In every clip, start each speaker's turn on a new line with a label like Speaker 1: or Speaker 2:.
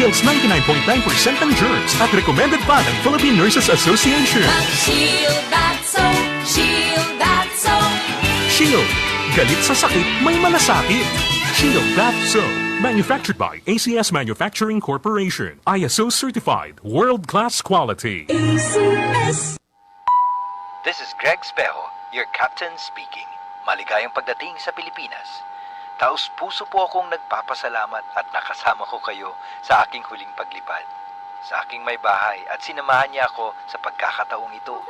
Speaker 1: Kills 99.9% ng germs at recommended pa ng Philippine Nurses Association.
Speaker 2: Mag-Shield Bath Soap, Shield Bath Soap.
Speaker 1: Shield. Galit sa sakit, may malasakit. Shield Bath Soap. Manufactured by ACS Manufacturing Corporation. ISO certified. World-class quality.
Speaker 2: ACS.
Speaker 3: This is Greg Spejo, your captain speaking. Maligayang pagdating sa Pilipinas. Taos puso po akong nagpapasalamat at nakasama ko kayo sa aking huling paglipad. Sa aking may bahay at sinamahan niya ako sa pagkakataong ito.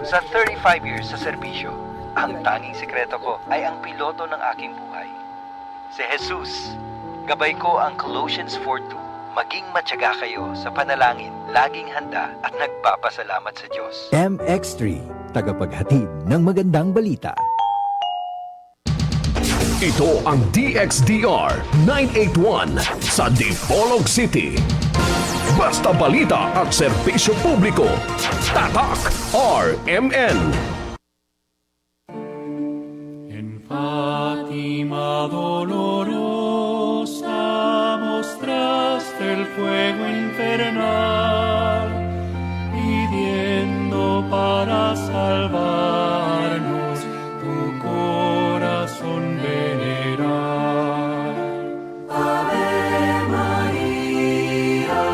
Speaker 3: Sa 35 years sa serbisyo, ang tanging sikreto ko ay ang piloto ng aking buhay. Si Jesus. Gabay ko ang Colossians 4:2. Maging matyaga kayo sa panalangin, laging handa at nagpapasalamat sa Diyos.
Speaker 4: MX3, tagapaghatid ng magandang balita.
Speaker 5: Ito ang DXDR 981 sa Dipolog City. Basta balita at serbisyo publiko. Tatak RMN.
Speaker 6: En Fátima dolorosa mostraste el fuego infernal, pidiendo para salvarnos tu corazón venerar. Ave María,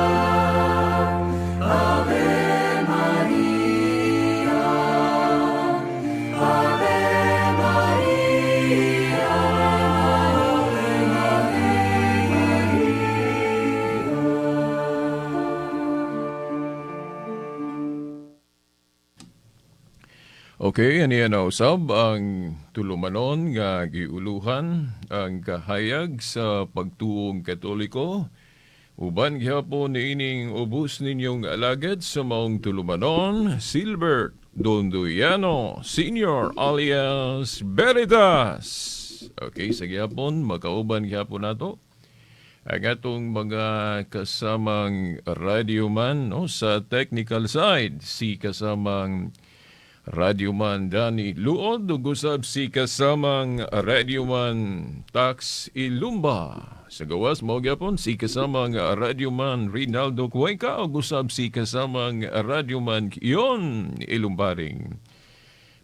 Speaker 6: Ave María, Ave María, Ave María.
Speaker 7: Okay, aniya na usab ang tulumanon nga giuluhan ang kahayag sa pagtuong Katoliko. Uban gihapon niining ubos ninyong alagad sa maong tulumanon, Silbert Dondoyano Senior alias Veritas. Okay, sa gihapon, makauban gihapon nato ang atong mga kasamang radyoman, no, sa technical side, si kasamang radyoman Danny Luod ug usab si kasamang radyoman Tax Ilumba. Sa gawas mao gyapon si kasamang radyoman Rinaldo Cuenca ug usab si kasamang radyoman Ion Ilumbaring.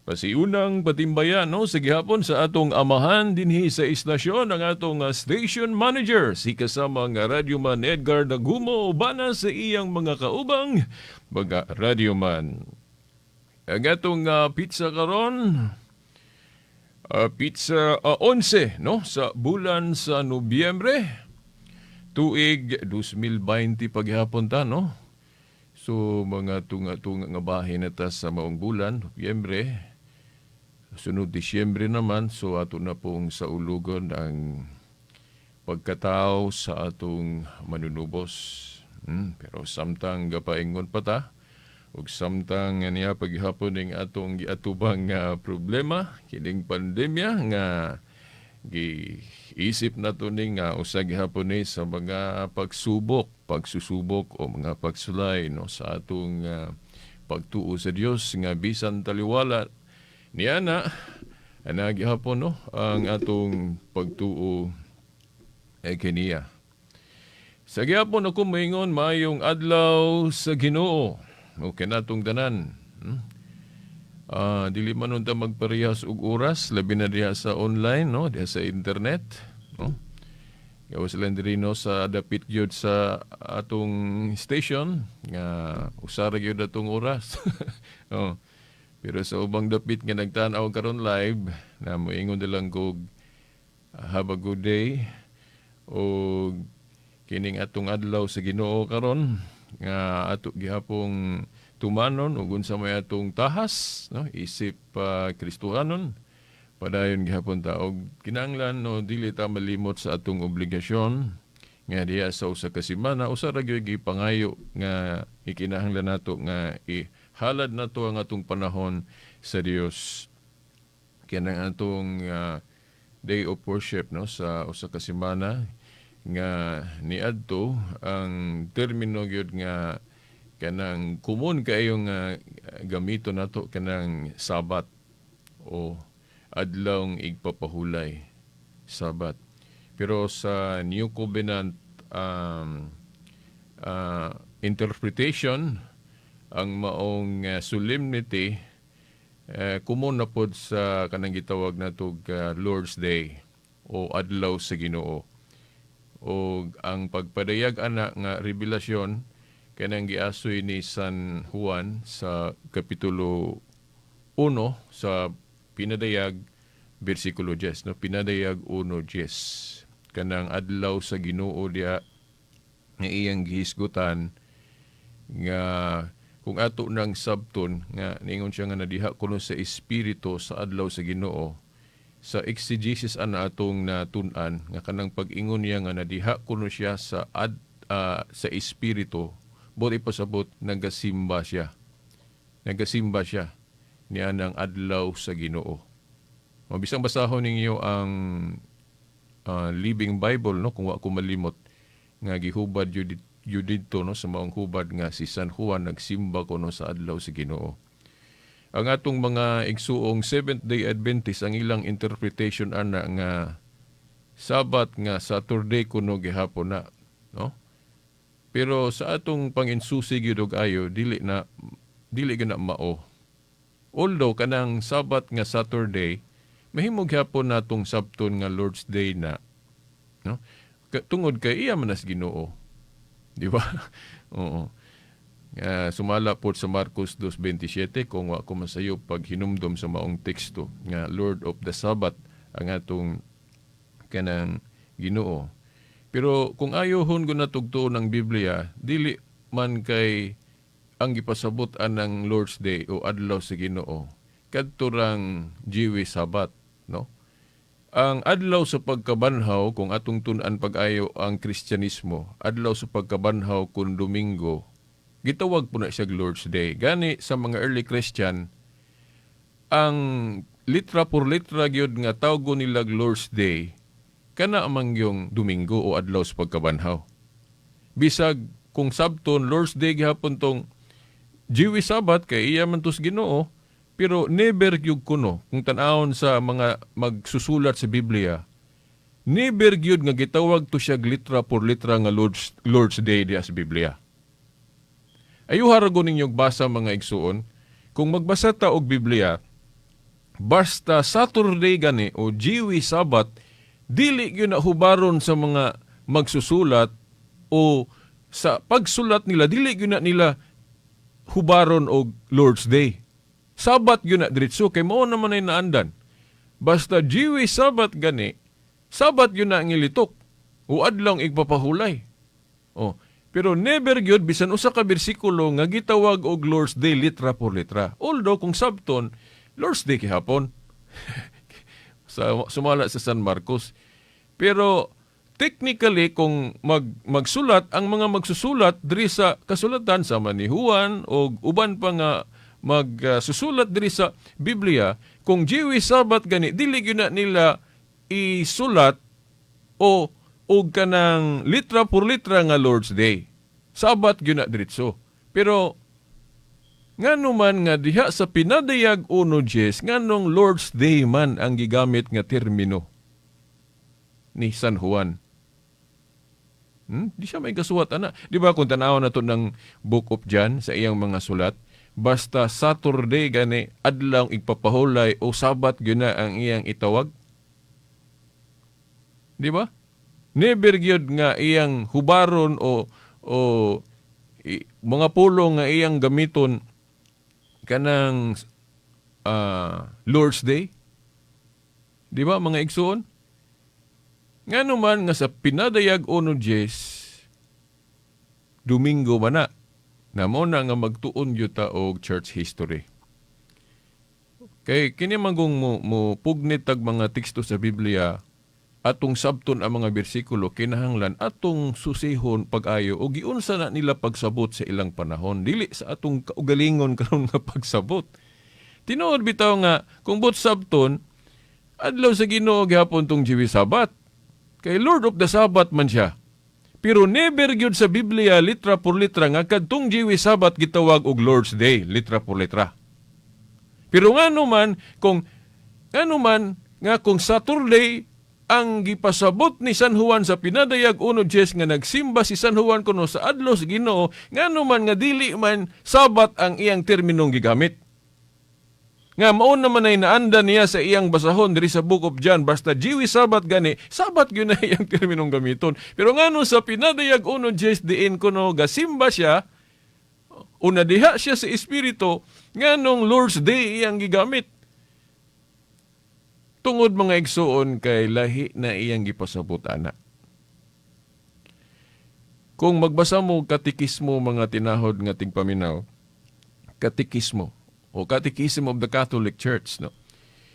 Speaker 7: Pasiunang patimbayan, no, sa gihapon sa atong amahan dinhi sa istasyon, ang atong station manager, si kasamang radyoman Edgar Dagumo, ubana sa iyang mga kaubang mga radyoman. Ang atong petsa karon, petsa 11, no, sa bulan sa Nobyembre, tuig 2020 paghapon ta, no. So mga tunga-tunga nga bahin na ta sa maong bulan, Nobyembre. Sunod Disyembre naman, so ato na pong sa ulugon ang pagkatao sa atong manunubos. Pero samtang gapaingon pa ta, ug samtang niya paghapon ning atong giatubang nga problema, kining pandemya nga giisip nato ning nga usa gihapon ni sa mga pagsubok, pagsusubok o mga pagsulay, no, sa atong pagtuo sa Dios nga bisan taliwala niya na ana gihapon, no, ang atong pagtuo ay kaniya. Sa gihapon ako moingon, maayong adlaw sa Ginoo. Okay natong tanan. Dili man unta magparehas og oras, labi na diha sa online, no, diha sa internet, no. Gawas lang diri, no, sa dapit gyud sa atong station nga usa ra gyud atong oras. Oh. Pero sa ubang dapit nga nagtan-aw karon live, na moingon na lang kog have a good day o kining atong adlaw sa Ginoo karon nga ato gihapong tumanon ug unsa may atong tahas, no, isip Kristohanon, padayon gihapon ta og kinahanglan, no, dili ta malimot sa atong obligasyon nga diha sa usa ka semana usa ra gyud gipangayo nga ikinahanglan nato nga ihalad nato ang atong panahon sa Dios, kanang atong day of worship, no, sa usa ka semana nga niadto ang termino gyud nga kanang komon kaayo nga gamito nato, kanang Sabat o adlawng igpapahulay, Sabat. Pero sa New Covenant interpretation, ang maong solemnity common na pod sa kanang gitawag natog Lord's Day o Adlaw sa Ginoo. O ang pagpadayag ana nga revelasyon kanang giasoy ni San Juan sa kapitulo 1 sa Pinadayag, bersikulo 10, no? Pinadayag 1:10, kanang adlaw sa Ginoo diha nga iyang gihisgutan nga kung ato nang sabton nga ningon siya nga nadiha kuno sa espiritu sa adlaw sa Ginoo. Sa exegesis ana atong natun-an nga kanang pag-ingon niya nga nadiha kuno siya sa espiritu, buot ipasabot nagasimba siya, nagasimba siya niya ng adlaw sa Ginoo. Mabisang basahon ninyo ang Living Bible, no, kung wa ko malimot nga gihubad yun didto, no, sa maong hubad nga si San Juan nagsimba kuno sa adlaw sa Ginoo. Ang atong mga igsuong Seventh Day Adventist, ang ilang interpretation ana nga Sabat nga Saturday kuno gihapon na, no? Pero sa atong panginsusi gyud og ayo, dili na, dili gyud na mao. Although kanang Sabat nga Saturday, mahimo gyapon natong sabton nga Lord's Day na, no? Tungod kay iya man nas Ginoo. Di ba? Oo. Sumala po sa Marcos 2:27, kung wa ko masayo pag hinumdom sa maong teksto nga Lord of the Sabbath ang atong kanang Ginoo. Pero kung ayohon ko natugtuon ng Biblia, dili man kay ang gipasabot anang Lord's Day o adlaw sa Ginoo kadto rang Jewish Sabbath, no? Ang adlaw sa pagkabanhaw, kung atong tun-an pag-ayo ang Kristyanismo, adlaw sa pagkabanhaw kung Domingo, gitawag po na siya Lord's Day. Gani sa mga early Christian, ang litra por litra gyud nga tawgo nila Lord's Day kana amang yung Domingo o adlaw sa pagkabanhaw. Bisag kung sabton Lord's Day gihapon tong Jewish Sabbath kay iya man tos Ginoo, pero never gyud kuno, kung tan-awon sa mga magsusulat sa Biblia, never gyud nga gitawag to siya litra por litra nga Lord's Day diya sa Biblia. Ayuha ra ninyo basa, mga igsuon, kung magbasa ta og Biblia, basta Saturday gani o Jewish Sabbath, dili gyud na hubaron sa mga magsusulat o sa pagsulat nila, dili gyud na nila hubaron og Lord's Day. Sabat gyud na diretso kay mao naman ay naandan. Basta Jewish Sabbath gani, Sabat gyud na ang ilitok o adlong igpapahulay. Oh, pero never gyud bisan usa ka bersikulo nga gitawag og Lord's Day litra por litra. Although kung sabton, Lord's Day gihapon sa sumala sa San Marcos. Pero technically, kung magsulat ang mga magsusulat diri sa kasulatan sama ni Juan o uban pa nga magsusulat diri sa Biblia, kung Jewish Sabbath gani, dili gyud na nila isulat o og kanang litra por litra nga Lord's Day. Sabat gyud na diretso. Pero ngano man nga diha sa Pinadayag 1:10, nganong Lord's Day man ang gigamit nga termino ni San Juan? Di siya may kasuwat ana. Di ba kung tanaw na to ng Book of John sa iyang mga sulat, basta Saturday gani, adlaw igpapahulay o Sabat gyud na ang iyang itawag? Di ba? Never gyud nga iyang hubaron o mga pulong nga iyang gamiton kanang Lord's Day. Di ba, mga igsuon? Ngano man nga sa Pinadayag 1:10, Domingo man na, na mo na nga magtuon gyud ta og church history. Kay kini manggong mo pugnit tag mga teksto sa Biblia, atong sabton ang mga bersikulo, kinahanglan atong susihon pag-ayo o giunsa na nila pagsabot sa ilang panahon, dili sa atong kaugalingon karon nga pagsabot. Tinuod bitaw nga kung buot sabton, adlaw sa Ginoo gihapon tong Jewish Sabbath kay Lord of the Sabbath man siya. Pero never gyud sa Biblia litra por litra nga kadtong Jewish Sabbath gitawag og Lord's Day litra por litra. Pero ngano man nga kung Saturday Ang gipasabot ni San Juan sa Pinadayag 1:10 nga nagsimba si San Juan kuno sa adlaw sa Ginoo, ngano man nga dili man Sabat ang iyang terminong gigamit? Nga mao naman ay naanda niya sa iyang basahon diri sa Book of John, basta Jewish Sabbath gani, Sabat gyud na iyang terminong gamiton. Pero ngano sa Pinadayag 1:10 diin kuno gasimba siya, una diha siya sa espiritu, nganong Lord's Day iyang gigamit? Tungod, mga igsuon, kay lahi na iyang gipasabot ana. Kung magbasa mo katikismo, mga tinahod nga tigpaminaw, katikismo o Catechism of the Catholic Church, no?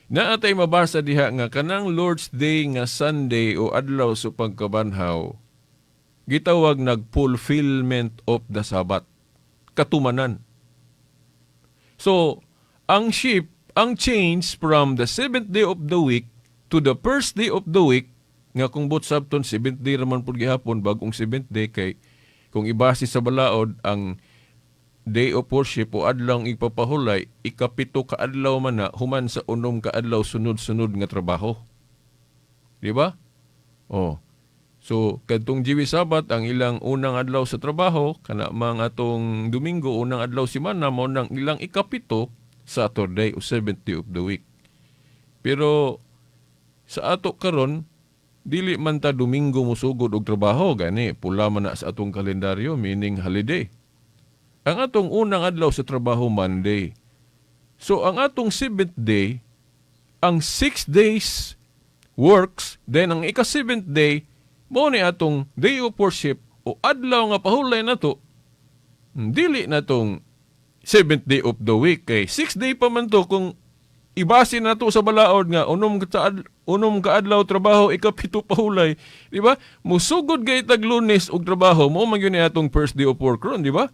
Speaker 7: Naatay mabasa diha nga kanang Lord's Day nga Sunday o adlaw sa pagkabanhaw gitawag nag fulfillment of the Sabbath, katumanan. So, ang shift, ang change from the seventh day of the week to the first day of the week, nga kung buot sabton, seventh day raman pud gihapon, bagong seventh day, kay kung ibase sa balaod ang day of worship o adlaw ipapahulay, 7 ka adlaw man na human sa 6 ka adlaw sunod-sunod nga trabaho. Di ba? Oh. So, kadtong Jewish Sabbath, ang ilang unang adlaw sa trabaho, kana mga atong Domingo, unang adlaw semana, mao nang ilang 7, Saturday o seventh day of the week. Pero sa ato karon, dili man ta Domingo musugod og trabaho, gani pula man na sa atong kalendaryo, meaning holiday. Ang atong unang adlaw sa trabaho, Monday. So ang atong seventh day, ang 6 days works, then ang ika-seventh day, mao ni atong day of worship o adlaw nga pahulay nato. Dili na tong seventh day of the week kay 6 day pa man to kung ibase na to sa balaod nga 6 ka adlaw trabaho, 7 pahulay, di ba? Musugod kay tag Lunes og trabaho mo, man gyud ni atong first day of work ron, di ba?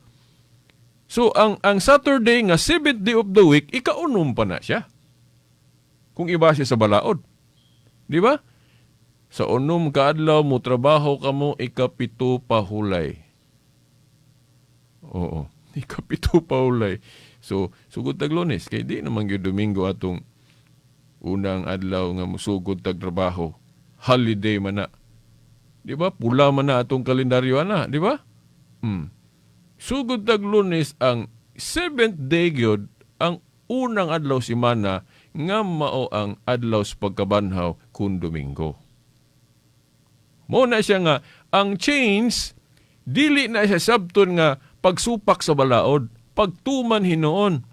Speaker 7: So ang Saturday nga seventh day of the week, 6 pa na siya. Kung ibase sa balaod. Di ba? Sa 6 ka adlaw mo trabaho kamo, 7 pahulay. Oo, 7 pahulay. So sugod tag Lunes kay di naman gyud Domingo atong unang adlaw nga musugod tag trabaho. Holiday man na. Di ba? Pula man na atong kalendaryo ana, di ba? Sugod tag Lunes, ang seventh day gyud ang unang adlaw semana nga mao ang adlaw sa pagkabanhaw kun Domingo. Mao na siya nga ang change dili na siya sabton nga pagsupak sa balaod, pagtuman hinuon.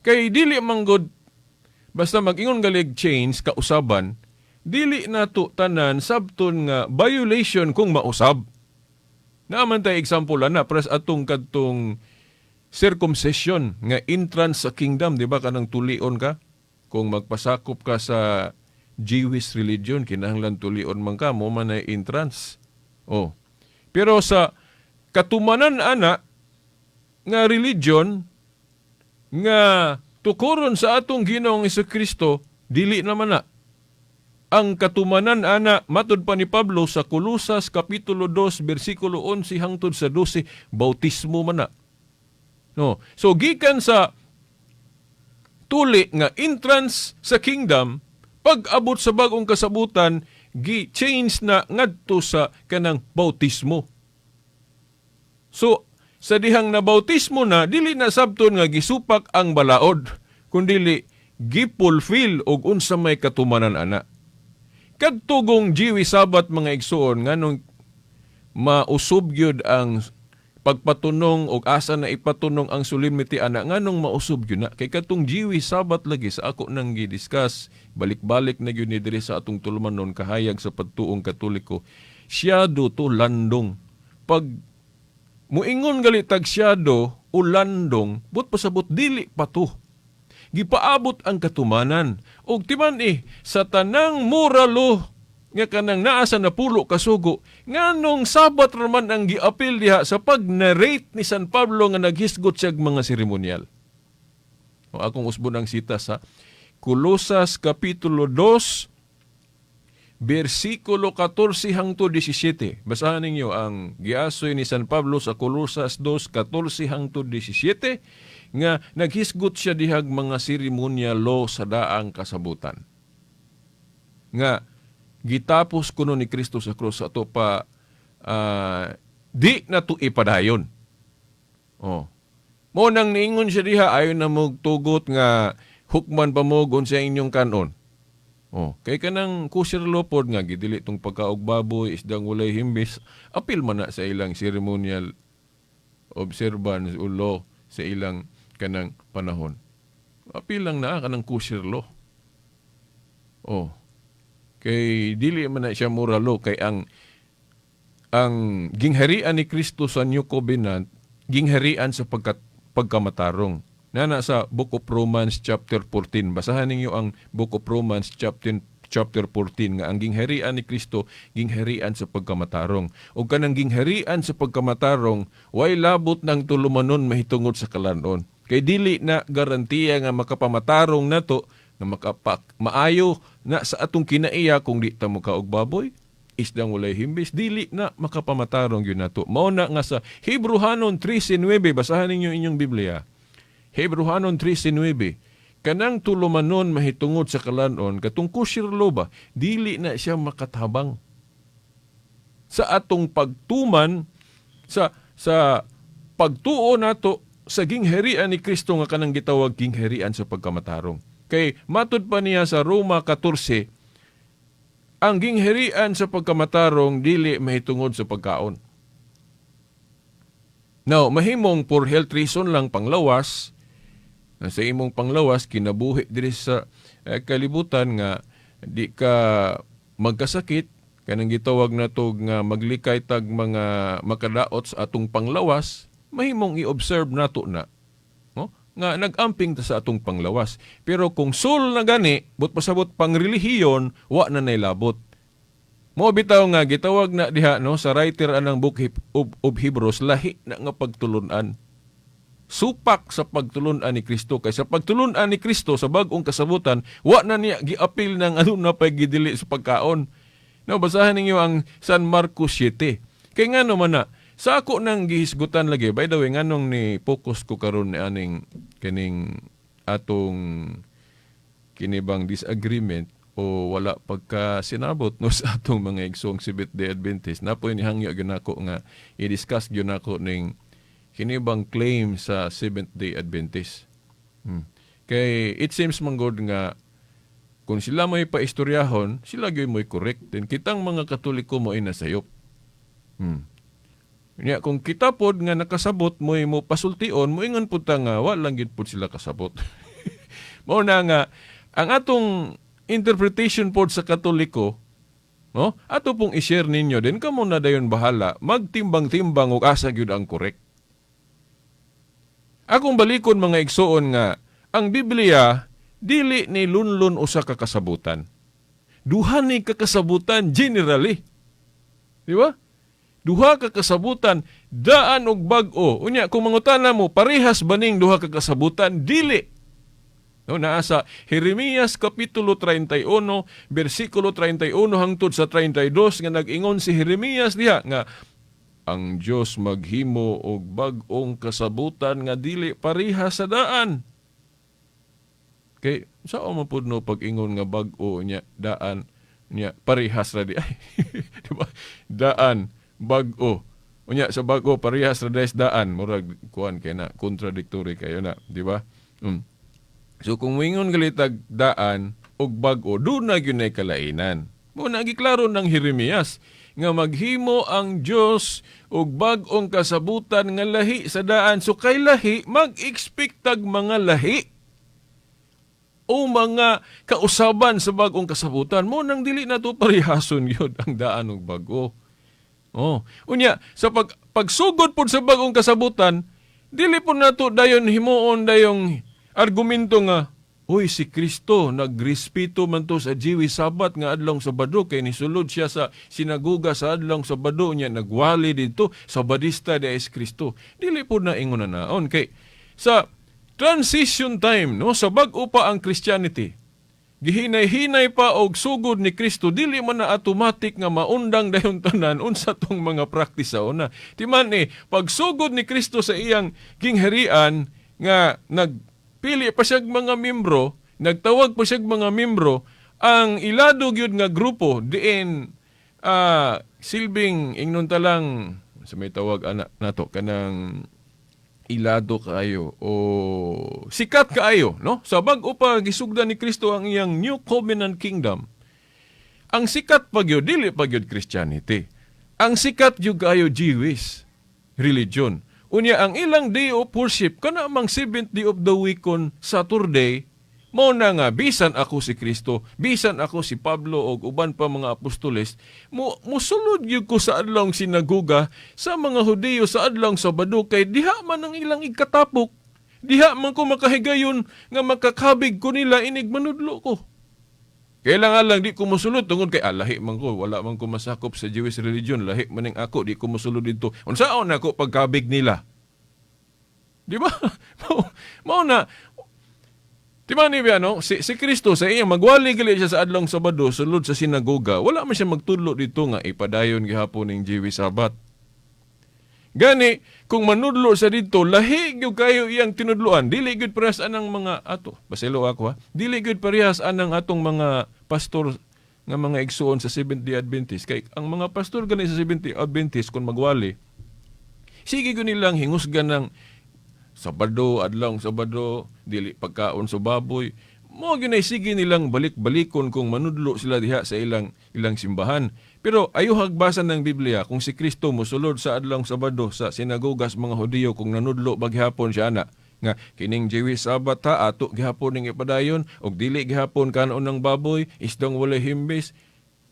Speaker 7: Kay dili manggod basta mag-ingon galig change kausaban, dili nato tanan sabton nga violation kung mausab. Naaman tay example ana pres atong kadtong circumcision nga entrance sa kingdom, di ba, kanang tulion ka kung magpasakop ka sa Jewish religion, kinahanglan tulion man ka mo man ay entrance. Oh. Pero sa katumanan ana nga religion nga tukoron sa atong Ginoong Kristo, dili naman na. Ang katumanan ana, matud pa ni Pablo sa Kolosas kapitulo 2 bersikulo 11 hangtod sa 12, bautismo man na. No. So gikan sa tuli nga entrance sa kingdom, pag abot sa bagong kasabutan, gi-change na ngadto sa kanang bautismo. So sa dihang na bautismo na, dili na sabton nga gisupak ang balaod, kundili gipulfill og unsa may katumanan ana. Kadtugong Jewish Sabbath, mga igsuon, nganong mausub gyud ang pagpatunong og asa na ipatunong ang solemnity ana, nganong mausub gyud na? Kay katong Jewish Sabbath lagi sa ako nang gi-discuss, balik-balik na gyud ni diri sa atong tulumanon, kahayag sa pagtuong Katoliko, syado to, landong. Pag muingon gali tag syado o landong, but pasabot dili pa to gipaabot ang katumanan. Og timan eh, sa tanang moralo nga kanang naa sa 10 ka sugo, nganong Sabat raman ang giapil diha sa pag-narrate ni San Pablo nga naghisgot siya mga seremonyal? O akong usbon ang sita sa Kolosas Kapitulo 2 bersikulo 14 hangtod 17. Basahan ninyo ang giasoy ni San Pablo sa Kolosas 2:14 hangtod 17 nga naghisgot siya dihag mga seremonya law sa daang kasabutan. Nga Gitapos kuno ni Kristo sa krus ato pa di na to ipadayon. Oh. Mo nang niingon siya diha, ayon na mo tugot nga hukman pa mo sa inyong kanon. Oh, kay kanang kosher law pod nga gidili tong pagkaog baboy, isdang walay himbis, apil man na sa ilang ceremonial observance o law sa ilang kanang panahon. Apil lang na kanang kosher law. Oh. Kay dili man na siya moral law, kay ang gingharian ni Kristo sa New Covenant, gingharian sa pagkamatarong. Nana sa Book of Romans chapter 14. Basahan ninyo ang Book of Romans chapter 14 nga ang gingharian ni Kristo gingharian sa pagkamatarong. O kanang gingharian sa pagkamatarong, way labot ng tulumanon mahitungod sa kalanon. Kay dili na garantiya nga makapamatarong nato nga makapak maayo na sa atong kinaiya kung di ta mokaog baboy, isdang walay himbis, dili na makapamatarong yun nato. Mao na nga sa Hebrehanon 13:9, basahan ninyo inyong Biblia. Hebrehanon 13:9, kanang tulumanon mahitungod sa kalanon, katong kosher law ba, dili na siya makatabang sa atong pagtuman sa pagtuo nato sa gingharian ni Kristo nga kanang gitawag gingharian sa pagkamatarong. Kay matud pa niya sa Roma 14, ang gingharian sa pagkamatarong dili mahitungod sa pagkaon. Now, mahimong for health reason lang, panglawas, sa imong panglawas kinabuhi diri sa kalibutan nga di ka magkasakit, kanang gitawag nato nga maglikay tag mga makadaot sa atong panglawas, mahimong i-observe nato na, no? Nga nag-amping ta sa atong panglawas. Pero kung sul na gani, but pasabot pang relihiyon, wa na nailabot. Mo bitaw nga gitawag na diha, no, sa writer anang Book of Hebrews, lahi na nga pagtulunan. Supak sa pagtulunan ni Kristo, kay sa pagtulunan ni Kristo sa bag-ong kasabutan, wa na niya giapil ng ano na pay gidili sa pagkaon. No, basahan ninyo ang San Marcos 7. Kay ngano man na sa ako nang gihisgutan lagi, by the way, nganong ni focus ko karon ni aning kining atong kinibang disagreement o wala pagka sinabot, no, sa atong mga igsoong Seventh Day Adventist. Napoy ni hangyo gyud nako nga i-discuss gyud nako ning kinibang claim sa Seventh Day Adventist. Kay it seems man gud nga kung sila mo'y paistoryahon, sila gyud mo'y correct. Then kitang mga Katoliko mo'y nasayop. Nya kung kita pod nga nakasabot mo'y mo pasultion, moingon pud ta nga wa lang gyud pud sila kasabot. Mao na nga ang atong interpretation pod sa Katoliko, no? Ato pong i-share ninyo din, kamo na dayon bahala magtimbang-timbang og asa gyud ang correct. Akong balikon, mga igsuon, nga ang Biblia dili ni lunlun usa ka kasabutan. Duha ni ka kasabutan generally. Di ba? Duha ka kasabutan, daan og bag-o. Unya kung mangutana mo, parehas ba ning duha ka kasabutan? Dili. No, naa sa Jeremias kapitulo 31 bersikulo 31 hangtod sa 32 nga nag-ingon si Jeremias diha nga ang Dios maghimo og bag-ong kasabutan nga dili pareha sa daan. Kay sao man pud no pag-ingon nga bag-o nya daan nya parehas ra di ay, di ba? Daan, bag-o. Unya sa bag-o parehas ra sa daan, murag kuan kay na contradictory kayo na, di ba? So kung moingon galitag daan og bag-o, doon na gyud nay kalainan. Mo na giklaro ng Jeremias nga maghimo ang Dios og bag-ong kasabutan nga lahi sa daan. So kay lahi, mag-expect tag mga lahi o mga kausaban sa bag-ong kasabutan. Mo nang dili na to parehason gyud ang daan og bag-o. Oh, unya sa pagsugod pod sa bag-ong kasabutan, dili po nato dayon himuon dayong argumento nga, "Uy, si Kristo nagrespeto man to sa Jewish Sabbath nga adlong Sabado kay nisulod siya sa sinagoga sa adlong Sabado niya, nagwali didto, Sabadista di si Kristo." Dili po na ingon na naon kay sa transition time, no, sa bag-o pa ang Christianity, gihinay-hinay pa og sugod ni Kristo, dili man na automatic nga maundang dayon tanan unsa tong mga practice sa una. Timan eh, pagsugod ni Kristo sa iyang gingharian nga nagpili pa siyag mga membro, nagtawag pa siyag mga membro, Ang ilado gyud nga grupo diin silbing ingnon ta lang sa may tawag ana nato kanang ilado kaayo o sikat kaayo, no, sa bag-o pa gisugdan ni Kristo ang iyang New Covenant Kingdom. Ang sikat pa gyud, dili pa gyud Christianity. Ang sikat gyud kaayo, Jewish religion. Unya ang ilang day of worship kana mang seventh day of the week on Saturday. Mao na nga bisan ako si Kristo, bisan ako si Pablo og uban pa mga apostoles, mo musulod gyud ko sa adlawng sinagoga sa mga Hudiyo sa adlawng Sabado kay diha man ang ilang igkatapok. Diha man ko makahigayon nga makakabig ko nila inig manudlo ko. Kailangan lang di ko mosulod tungod kay lahi man ko, wala man ko masakop sa Jewish religion, lahi man ning ako, di ko mosulod dito. Unsaon nako pagkabig nila? Di ba? Mao na. Di ba ni no? Si Kristo sa iyang magwali gali siya sa adlawng Sabado sulod sa sinagoga, wala man siya magtudlo dito nga ipadayon gihapon ning Jewish Sabbath. Gani, kung manudlo sa dito, lahi gyud kayo iyang tinudloan. Dili gyud parehas anang mga ato. Basilo ako ha. Dili gyud parehas anang atong mga pastor nga mga igsuon sa Seventh-day Adventist. Kay ang mga pastor gani sa Seventh-day Adventist kung magwali, sige gyud nilang hingusgan ng Sabado, adlawng Sabado, dili pagkaon sa baboy. Mo gyud sige nilang balik-balikon kung manudlo sila diha sa ilang ilang simbahan. Pero ayuhag basa ng Biblia kung si Kristo mosulod sa adlawng Sabado sa sinagogas mga Hudiyo, kung nanudlo baghapon siya ana nga kining Jewish Sabbath ha, ato gihapon ning ipadayon og dili gihapon kanon ng baboy, isdang walay himbis.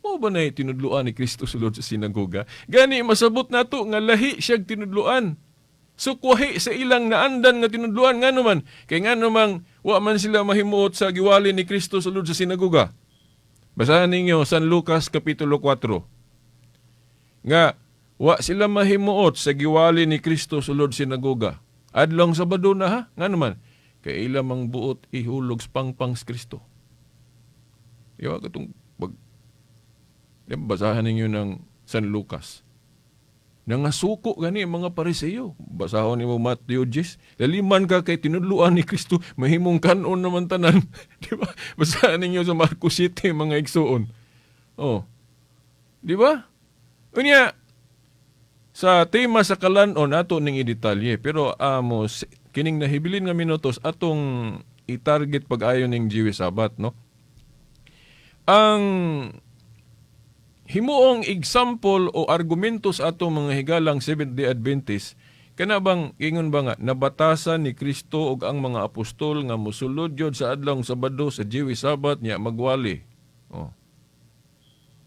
Speaker 7: Mo ba na tinudloan ni Kristo sulod sa sinagoga? Gani masabot nato nga lahi siyag tinudloan. So kuhi sa ilang naandan nga tinudloan. Ngano man? Kay ngano mang wa man sila mahimuot sa giwali ni Kristo sulod sa sinagoga. Basahan ninyo San Lucas kapitulo 4. Nga wa sila mahimuot sa giwali ni Kristo sulod sinagoga. Adlong Sabado na ha. Ngano man? Kay ila mang buot ihulog sa pangpang sa Kristo. Iwa katong pag basahan ninyo ng San Lucas. Nangasuko gani ang mga Pariseo. Basahon nimo Matthew 10. Laliman ka kay tinudluan ni Kristo, mahimong kanon naman tanan. Di ba? Basahan ninyo sa Marcos 7, mga igsuon. Oh. Di ba? Unya sa tema sa kalanon ato ning i-detalye, pero amo kining nahibilin nga minutos atong i-target pag-ayo ning Jewish Sabbath, no? Ang himuong example o argumento sa atong mga higalang Seventh-day Adventist kana bang ingon ba nga nabatasan ni Kristo ug ang mga apostol nga mosulod gyud sa adlawng Sabado sa Jewish Sabbath niya magwali. Oh.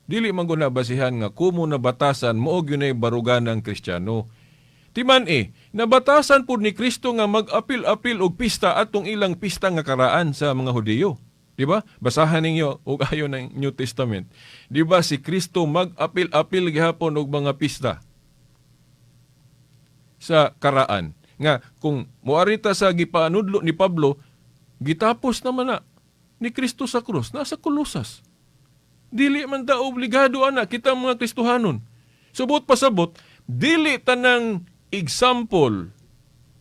Speaker 7: Dili man gud na basihan nga kumo nabatasan mao gyud nay barugan ng Kristiyano. Timan eh, nabatasan pud ni Kristo nga mag-apil-apil og pista atong ilang pista nga karaan sa mga Hudiyo. Di ba? Basahan ninyo og ayo ng New Testament. Di ba si Kristo mag-apil-apil gihapon og mga pista sa karaan? Nga kung moarita sa gipanudlo ni Pablo, gitapos naman na ni Kristo sa krus, nasa Kolosas. Dili man ta obligado ana kita mga Kristohanon. Subot pasabot, dili tanang example,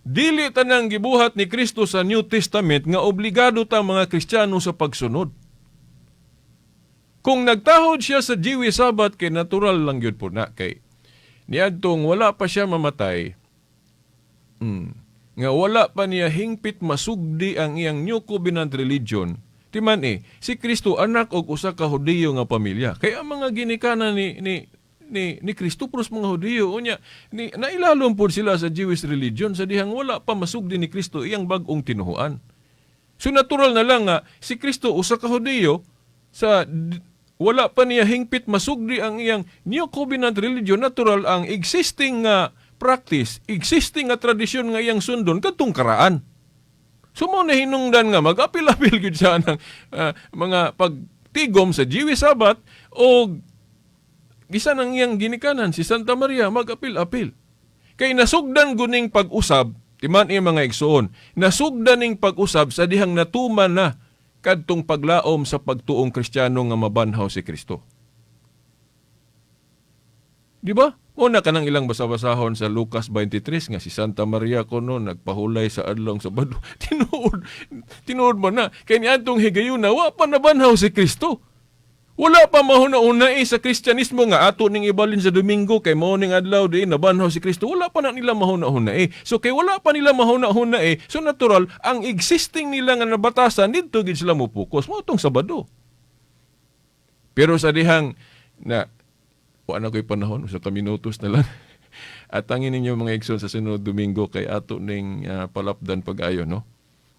Speaker 7: dili tanang gibuhat ni Kristo sa New Testament nga obligado ta mga Kristiyano sa pagsunod. Kung nagtahod siya sa Jewish Sabbath, kay natural lang gyud po na kay niadtong wala pa siya mamatay, nga wala pa niya hingpit masugdi ang iyang New Covenant religion. Timan eh, si Kristo anak og usa ka Hudiyo nga pamilya. Kaya ang mga ginikanan ni Kristo pros mga Hudiyo, unya ni nailalom pod sila sa Jewish religion sa dihang wala pa masugdi ni Kristo iyang bag-ong tinuhuan. So natural na lang nga si Kristo usa ka Hudiyo sa wala pa niya hingpit masugdi ang iyang New Covenant religion, natural ang existing nga practice, existing nga tradisyon nga iyang sundon kadtong karaan. So mo na hinungdan nga mag-apil-apil gyud siya ng mga pagtigom sa Jewish Sabbath o bisan ang iyang ginikanan si Santa Maria mag-apil-apil. Kay nasugdan guning pag-usab, timan iya mga igsuon, nasugdan ning pag-usab sa dihang natuman na kadtong paglaom sa pagtuong Kristiyano nga mabanhaw si Kristo. Di ba? Una ka nang ilang basa-basahon sa Lucas 23 nga si Santa Maria kuno nagpahulay sa adlong Sabado. Tinuod, tinuod mo na. Kay niadtong higayuna, wa pa nabanhaw si Kristo. Wala pa mahuna-huna eh sa Kristyanismo nga ato ning ibalin sa Domingo kay mao ning adlaw diin nabanhaw si Kristo. Wala pa na nila mahuna-huna eh. So kay wala pa nila mahuna-huna eh, so natural ang existing nila nga nabatasan didto gid sila mo focus mao tong Sabado. Pero sa dihang na wa na ko'y panahon, usa ka minutos na lang. At angin ninyo, mga igsoon, sa sunod Domingo kay ato ning palapdan pag-ayo, no?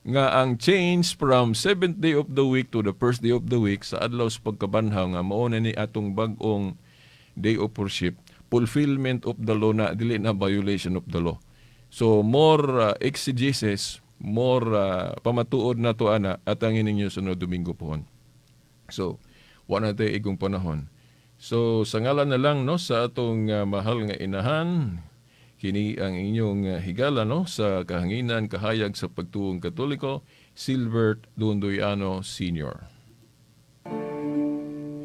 Speaker 7: Nga ang change from seventh day of the week to the first day of the week sa adlaw sa pagkabanhaw nga mao na ni atong bag-ong day of worship, fulfillment of the law na, dili na violation of the law. So more exegesis, more pamatuod na to ana at ang ninyo sunod Domingo pohon. So, wa na tayo igong panahon. So, sa ngalan na lang, no, sa atong mahal nga inahan, kini ang inyong higala, no, sa kahanginan kahayag sa pagtuong Katoliko, Silbert Dondoyano Sr.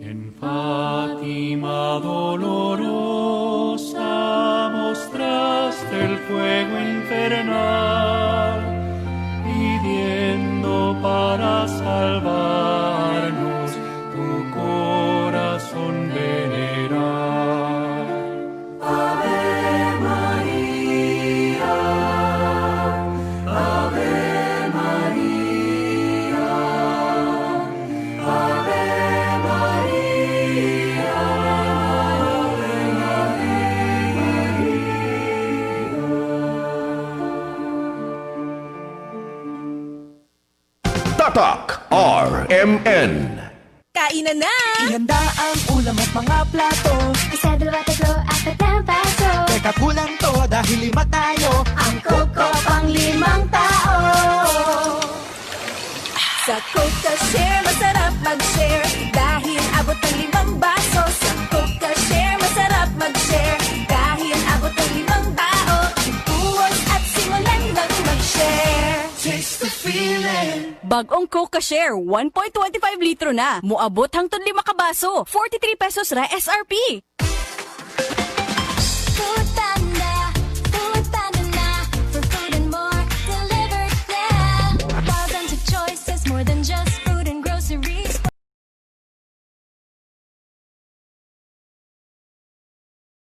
Speaker 6: En Fátima dolorosa mostraste el fuego infernal, pidiendo para salvarnos tu corazón venerar.
Speaker 2: Ave María, Ave María, Ave María, Ave María.
Speaker 5: Tatak RMN.
Speaker 2: Kainan na!
Speaker 8: Ihanda ang ulam at mga plato.
Speaker 9: Isa, dalawa, tatlo, apat na baso.
Speaker 8: Teka, kulang to dahil lima tayo.
Speaker 9: Ang Coke pang limang tao.
Speaker 2: Sa Coca Share, masarap mag-share. Dahil abot ng limang baso. Sa Coca Share, masarap mag-share. Dahil abot ng limang tao. Ibuhos at simulan ng mag-share.
Speaker 8: Taste the feeling.
Speaker 2: Bagong Coca Share, 1.25 litro na. Muabot hangtod lima ka baso. 43 pesos ra SRP.